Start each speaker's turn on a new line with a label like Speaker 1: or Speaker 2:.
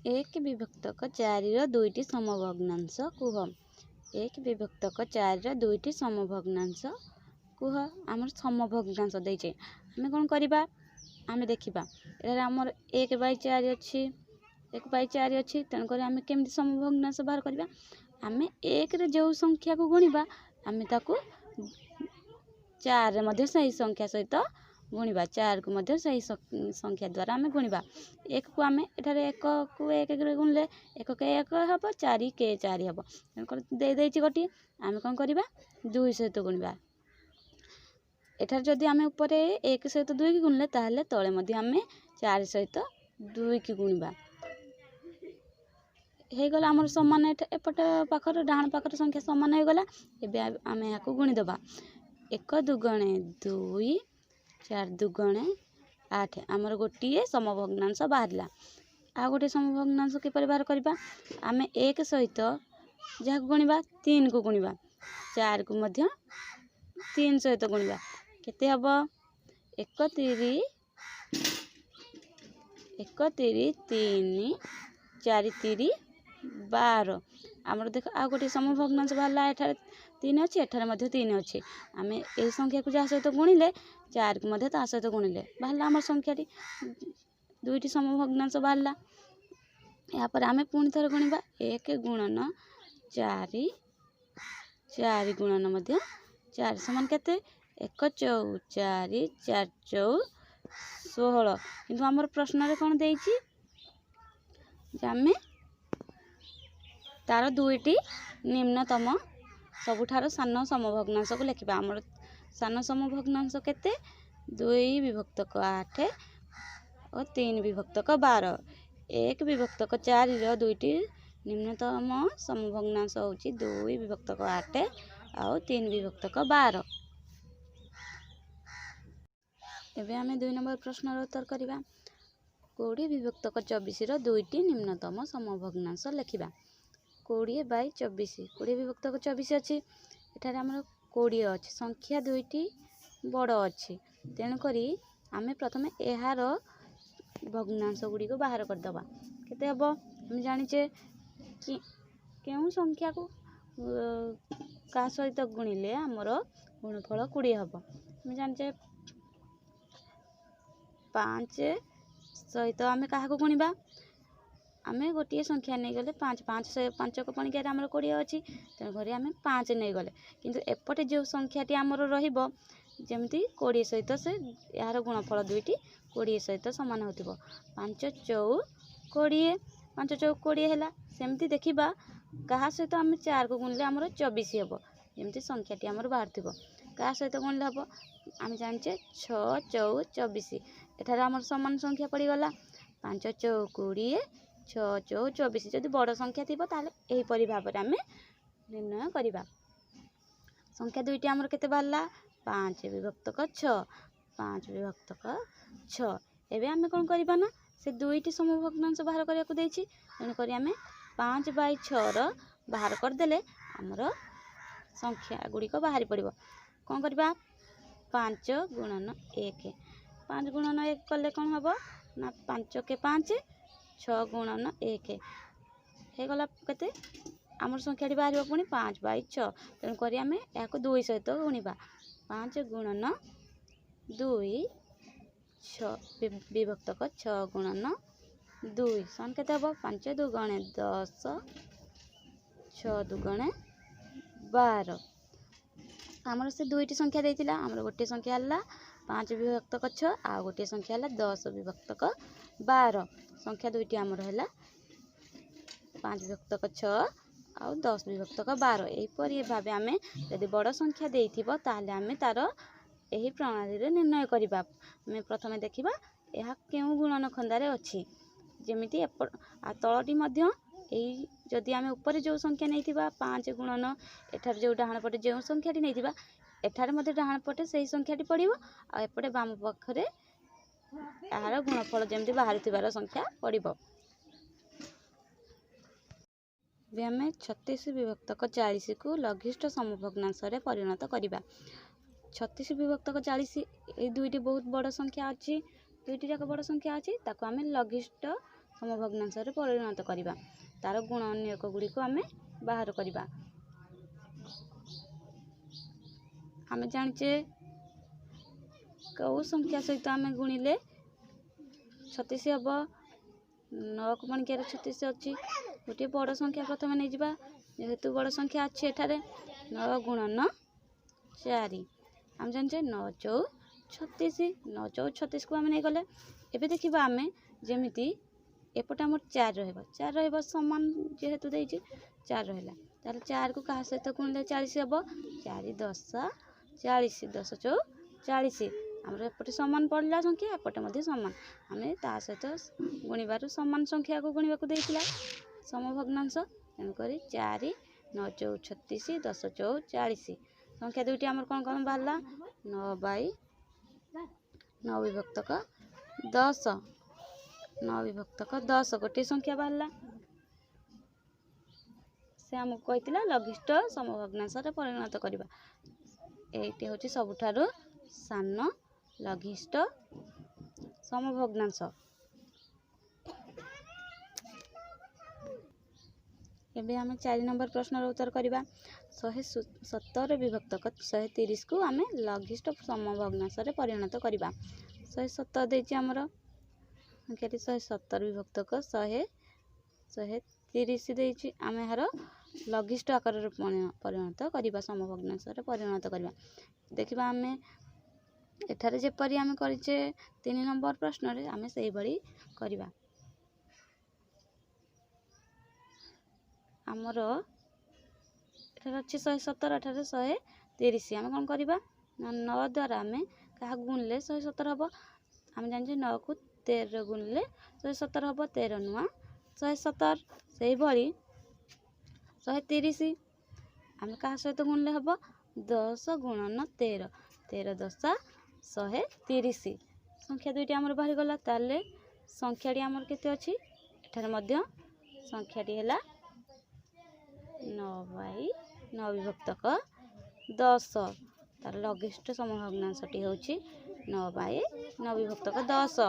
Speaker 1: ଏକ ବିଭକ୍ତକ ଚାରିର ଦୁଇଟି ସମଭଗ୍ନାଂଶ କୁହ। ଏକ ବିଭକ୍ତକ ଚାରିର ଦୁଇଟି ସମଭଗ୍ନାଂଶ କୁହ। ଆମର ସମଭଗ୍ନାଂଶ ଦେଇଛେ, ଆମେ କ'ଣ କରିବା? ଆମେ ଦେଖିବା, ଏଠାରେ ଆମର 1/4 ଅଛି, 1/4 ଅଛି। ତେଣୁକରି ଆମେ କେମିତି ସମଭଗ୍ନାଂଶ ବାହାର କରିବା? ଆମେ ଏକରେ ଯେଉଁ ସଂଖ୍ୟାକୁ ଗୁଣିବା, ଆମେ ତାକୁ ଚାରିରେ ମଧ୍ୟ ସେହି ସଂଖ୍ୟା ସହିତ ଗୁଣିବା। ଚାରିକୁ ମଧ୍ୟ ସେହି ସଂଖ୍ୟା ଦ୍ୱାରା ଆମେ ଗୁଣିବା। ଏକକୁ ଆମେ ଏଠାରେ ଏକକୁ ଏକରେ ଗୁଣିଲେ ଏକ କେ ଏକ ହେବ, ଚାରି କେ ଚାରି ହେବ। ତେଣୁକରି ଦେଇଦେଇଛି ଗୋଟିଏ, ଆମେ କ'ଣ କରିବା? ଦୁଇ ସହିତ ଗୁଣିବା। ଏଠାରେ ଯଦି ଆମେ ଉପରେ ଏକ ସହିତ ଦୁଇକି ଗୁଣିଲେ, ତାହେଲେ ତଳେ ମଧ୍ୟ ଆମେ ଚାରି ସହିତ ଦୁଇକି ଗୁଣିବା। ହେଇଗଲା ଆମର ସମାନ। ଏପଟ ପାଖର ଡାହାଣ ପାଖର ସଂଖ୍ୟା ସମାନ ହେଇଗଲା। ଏବେ ଆମେ ଏହାକୁ ଗୁଣିଦେବା। ଏକ ଦୁଗଣେ ଦୁଇ, ଚାରି ଦୁଗଣେ ଆଠ। ଆମର ଗୋଟିଏ ସମଭଗ୍ନାଂଶ ବାହାରିଲା। ଆଉ ଗୋଟିଏ ସମଭଗ୍ନାଂଶ କିପରି ବାହାର କରିବା? ଆମେ ଏକ ସହିତ ଯାହାକୁ ଗୁଣିବା, ତିନିକୁ ଗୁଣିବା, ଚାରିକୁ ମଧ୍ୟ ତିନି ସହିତ ଗୁଣିବା। କେତେ ହେବ? ଏକ ତିରି ଏକ ତିରି ତିନି, ଚାରି ତିରି 12। ଆମର ଦେଖ, ଆଉ ଗୋଟିଏ ସମଭଗ୍ନାଂଶ ବାହାରିଲା। ଏଠାରେ ତିନି ଅଛି, ଏଠାରେ ମଧ୍ୟ ତିନି ଅଛି। ଆମେ ଏହି ସଂଖ୍ୟାକୁ ଯାହା ସହିତ ଗୁଣିଲେ, ଚାରିକୁ ମଧ୍ୟ ତା ସହିତ ଗୁଣିଲେ ବାହାରିଲା ଆମର ସଂଖ୍ୟାଟି, ଦୁଇଟି ସମଭଗ୍ନାଂଶ ବାହାରିଲା। ଏହାପରେ ଆମେ ପୁଣି ଥରେ ଗୁଣିବା। ଏକ ଗୁଣନ ଚାରି, ଚାରି ଗୁଣନ ମଧ୍ୟ ଚାରି ସମାନ କେତେ? ଏକ ଚଉ ଚାରି, ଚାରି ଚଉ 16। କିନ୍ତୁ ଆମର ପ୍ରଶ୍ନରେ କ'ଣ ଦେଇଛି ଯେ ଆମେ ତାର ଦୁଇଟି ନିମ୍ନତମ, ସବୁଠାରୁ ସାନ ସମଭଗ୍ନାଂଶକୁ ଲେଖିବା। ଆମର ସାନ ସମଭଗ୍ନାଂଶ କେତେ? ଦୁଇ ବିଭକ୍ତକ ଆଠ ଓ ତିନି ବିଭକ୍ତକ 12। ଏକ ବିଭକ୍ତକ ଚାରିର ଦୁଇଟି ନିମ୍ନତମ ସମଭଗ୍ନାଂଶ ହେଉଛି ଦୁଇ ବିଭକ୍ତକ ଆଠ ଆଉ ତିନି ବିଭକ୍ତକ 12। ଏବେ ଆମେ 2 ନମ୍ବର ପ୍ରଶ୍ନର ଉତ୍ତର କରିବା। 20 ବିଭକ୍ତକ 24ର ଦୁଇଟି ନିମ୍ନତମ ସମଭଗ୍ନାଂଶ ଲେଖିବା। 20/24, 20 ବିଭକ୍ତକ 24 ଅଛି। ଏଠାରେ ଆମର 20 ଅଛି, ସଂଖ୍ୟା ଦୁଇଟି ବଡ଼ ଅଛି। ତେଣୁକରି ଆମେ ପ୍ରଥମେ ଏହାର ଭଗ୍ନାଂଶ ଗୁଡ଼ିକୁ ବାହାର କରିଦେବା। କେତେ ହେବ? ଆମେ ଜାଣିଛେ କି କେଉଁ ସଂଖ୍ୟାକୁ କାହା ସହିତ ଗୁଣିଲେ ଆମର ଗୁଣଫଳ 20 ହେବ। ଆମେ ଜାଣିଛେ 5 ସହିତ ଆମେ କାହାକୁ ଗୁଣିବା? ଆମେ ଗୋଟିଏ ସଂଖ୍ୟା ନେଇଗଲେ ପାଞ୍ଚ, ପାଞ୍ଚ ଶହ ପାଞ୍ଚକ ପଣିକିଆରେ ଆମର 20 ଅଛି, ତେଣୁକରି ଆମେ 5 ନେଇଗଲେ। କିନ୍ତୁ ଏପଟେ ଯେଉଁ ସଂଖ୍ୟାଟି ଆମର ରହିବ, ଯେମିତି 20 ସହିତ ସେ ଏହାର ଗୁଣଫଳ ଦୁଇଟି 20 ସହିତ ସମାନ ହେଉଥିବ। ପାଞ୍ଚ ଚଉ 20, ପାଞ୍ଚ ଚଉ 20 ହେଲା। ସେମିତି ଦେଖିବା କାହା ସହିତ ଆମେ ଚାରିକୁ ଗୁଣିଲେ ଆମର 24 ହେବ, ଯେମିତି ସଂଖ୍ୟାଟି ଆମର ବାହାରୁଥିବ। କାହା ସହିତ ଗୁଣିଲେ ହେବ? ଆମେ ଜାଣିଛେ ଛଅ ଚଉ 24। ଏଠାରେ ଆମର ସମାନ ସଂଖ୍ୟା ପଡ଼ିଗଲା, ପାଞ୍ଚ ଚଉ 20, ଛଅ ଚଉ 24। ଯଦି ବଡ଼ ସଂଖ୍ୟା ଥିବ, ତାହେଲେ ଏହିପରି ଭାବରେ ଆମେ ନିର୍ଣ୍ଣୟ କରିବା। ସଂଖ୍ୟା ଦୁଇଟି ଆମର କେତେ ବାହାରିଲା? ପାଞ୍ଚ ବିଭକ୍ତକ ଛଅ, ପାଞ୍ଚ ବିଭକ୍ତକ ଛଅ। ଏବେ ଆମେ କ'ଣ କରିବା ନା, ସେ ଦୁଇଟି ସମଭଗ୍ନାଂଶ ବାହାର କରିବାକୁ ଦେଇଛି, ତେଣୁକରି ଆମେ 5/6ର ବାହାର କରିଦେଲେ ଆମର ସଂଖ୍ୟା ଗୁଡ଼ିକ ବାହାରି ପଡ଼ିବ। କ'ଣ କରିବା? ପାଞ୍ଚ ଗୁଣନ ଏକ, ପାଞ୍ଚ ଗୁଣନ ଏକ କଲେ କ'ଣ ହେବ ନା ପାଞ୍ଚ କେ ପାଞ୍ଚ, ଛଅ ଗୁଣନ ଏକ ହେଇଗଲା କେତେ? ଆମର ସଂଖ୍ୟାଟି ବାହାରିବ ପୁଣି 5/6। ତେଣୁକରି ଆମେ ଏହାକୁ ଦୁଇ ସହିତ ଗୁଣିବା। ପାଞ୍ଚ ଗୁଣନ ଦୁଇ, ଛଅ ବିଭକ୍ତକ ଛଅ ଗୁଣନ ଦୁଇ ସମାନ କେତେ ହେବ? ପାଞ୍ଚ ଦୁଗଣେ 10, ଛଅ ଦୁଗଣେ 12। ଆମର ସେ ଦୁଇଟି ସଂଖ୍ୟା ଦେଇଥିଲା। ଆମର ଗୋଟିଏ ସଂଖ୍ୟା ହେଲା ପାଞ୍ଚ ବିଭକ୍ତକ ଛଅ, ଆଉ ଗୋଟିଏ ସଂଖ୍ୟା ହେଲା 10 ବିଭକ୍ତକ 12। ସଂଖ୍ୟା ଦୁଇଟି ଆମର ହେଲା ପାଞ୍ଚ ବିଭକ୍ତକ ଛଅ ଆଉ 10 ବିଭକ୍ତକ 12। ଏହିପରି ଭାବେ ଆମେ ଯଦି ବଡ଼ ସଂଖ୍ୟା ଦେଇଥିବ, ତାହେଲେ ଆମେ ତା'ର ଏହି ପ୍ରଣାଳୀରେ ନିର୍ଣ୍ଣୟ କରିବା। ଆମେ ପ୍ରଥମେ ଦେଖିବା ଏହା କେଉଁ ଗୁଣନ ଖନ୍ଦାରେ ଅଛି, ଯେମିତି ଏପ ଆଉ ତଳଟି ମଧ୍ୟ ଏଇ। ଯଦି ଆମେ ଉପରେ ଯେଉଁ ସଂଖ୍ୟା ନେଇଥିବା ପାଞ୍ଚ ଗୁଣନ, ଏଠାରେ ଯେଉଁ ଡାହାଣ ପଟେ ଯେଉଁ ସଂଖ୍ୟାଟି ନେଇଥିବା, ଏଠାରେ ମଧ୍ୟ ଡାହାଣ ପଟେ ସେହି ସଂଖ୍ୟାଟି ପଡ଼ିବ, ଆଉ ଏପଟେ ବାମ ପାଖରେ ଏହାର ଗୁଣଫଳ ଯେମିତି ବାହାରୁଥିବାର ସଂଖ୍ୟା ପଡ଼ିବ। ଏବେ ଆମେ 36 ବିଭକ୍ତକ 40କୁ ଲଘିଷ୍ଠ ସମଭଗ୍ନାଂଶରେ ପରିଣତ କରିବା। 36 ବିଭକ୍ତକ 40, ଏଇ ଦୁଇଟି ବହୁତ ବଡ଼ ସଂଖ୍ୟା ଅଛି, ଦୁଇଟି ଯାକ ବଡ଼ ସଂଖ୍ୟା ଅଛି। ତାକୁ ଆମେ ଲଘିଷ୍ଠ ସମଭଗ୍ନାଂଶରେ ପରିଣତ କରିବା। ତାର ଗୁଣନୀୟକ ଗୁଡ଼ିକୁ ଆମେ ବାହାର କରିବା। ଆମେ ଜାଣିଛେ କେଉଁ ସଂଖ୍ୟା ସହିତ ଆମେ ଗୁଣିଲେ 36 ହେବ। 9 ପଣିକିଆରେ 36 ଅଛି। ଗୋଟିଏ ବଡ଼ ସଂଖ୍ୟା ପ୍ରଥମେ ନେଇଯିବା, ଯେହେତୁ ବଡ଼ ସଂଖ୍ୟା ଅଛି ଏଠାରେ। 9 ଗୁଣନ 4, ଆମେ ଜାଣିଛେ 9 ଚଉ 36। 9 ଚଉ 36କୁ ଆମେ ନେଇଗଲେ। ଏବେ ଦେଖିବା ଆମେ ଯେମିତି ଏପଟେ ଆମର 4 ରହିବ, 4 ରହିବ ସମାନ ଯେହେତୁ ଦେଇଛି 4 ରହିଲା। ତାହେଲେ 4କୁ କାହା ସହିତ ଗୁଣିଲେ 40 ହେବ? 4 ଦଶ 40, 10 ଚଉ 40। ଆମର ଏପଟେ ସମାନ ପଡ଼ିଲା ସଂଖ୍ୟା, ଏପଟେ ମଧ୍ୟ ସମାନ। ଆମେ ତା ସହିତ ଗୁଣିବାରୁ ସମାନ ସଂଖ୍ୟାକୁ ଗୁଣିବାକୁ ଦେଇଥିଲା ସମଭଗ୍ନାଂଶ। ତେଣୁକରି 4 9 ଚଉ 36, 10 ଚଉ 40। ସଂଖ୍ୟା ଦୁଇଟି ଆମର କ'ଣ କ'ଣ ବାହାରିଲା? 9 ବାଇ 9 ବିଭକ୍ତକ 10, 9 ବିଭକ୍ତକ 10 ଗୋଟିଏ ସଂଖ୍ୟା ବାହାରିଲା। ସେ ଆମକୁ କହିଥିଲା ଲଘିଷ୍ଠ ସମଭଗ୍ନାଂଶରେ ପରିଣତ କରିବା। ଏଇଟି ହେଉଛି ସବୁଠାରୁ ସାନ ଲଘିଷ୍ଠ ସମଭଗ୍ନାଂଶ। ଏବେ ଆମେ 4 ନମ୍ବର ପ୍ରଶ୍ନର ଉତ୍ତର କରିବା। 117 ବିଭକ୍ତକ 130କୁ ଆମେ ଲଘିଷ୍ଠ ସମଭଗ୍ନାଂଶରେ ପରିଣତ କରିବା। 117 ଦେଇଛି ଆମର ସଂଖ୍ୟାଟି, 117 ବିଭକ୍ତକ 130 ଦେଇଛି। ଆମେ ଏହାର ଲଘିଷ୍ଠ ଆକାରରେ ପରିଣତ କରିବା, ସମଭଗ୍ନାଂଶରେ ପରିଣତ କରିବା। ଦେଖିବା ଆମେ ଏଠାରେ ଯେପରି ଆମେ କରିଛେ 3 ନମ୍ବର ପ୍ରଶ୍ନରେ, ଆମେ ସେଇଭଳି କରିବା। ଆମର ଏଠାରେ ଅଛି 117, ଏଠାରେ 130। ଆମେ କ'ଣ କରିବା ନା 9 ଦ୍ୱାରା ଆମେ କାହାକୁ ଗୁଣିଲେ 117 ହେବ? ଆମେ ଜାଣିଛେ 9କୁ 13 ଗୁଣିଲେ 117 ହେବ, 13 ନୂଆ 117। ସେଇଭଳି 130 ଆମେ କାହା ସହିତ ଗୁଣିଲେ ହେବ? 10 ଗୁଣନ 13, 13 ଦଶା 130। ସଂଖ୍ୟା ଦୁଇଟି ଆମର ବାହାରିଗଲା। ତାହେଲେ ସଂଖ୍ୟାଟି ଆମର କେତେ ଅଛି? ଏଠାରେ ମଧ୍ୟ ସଂଖ୍ୟାଟି ହେଲା 9 ବାଇ 9 ବିଭକ୍ତକ 10। ତାର ଲଘିଷ୍ଠ ସମଭଗ୍ନାଂଶଟି ହେଉଛି 9 ବାଇ 9 ବିଭକ୍ତକ 10।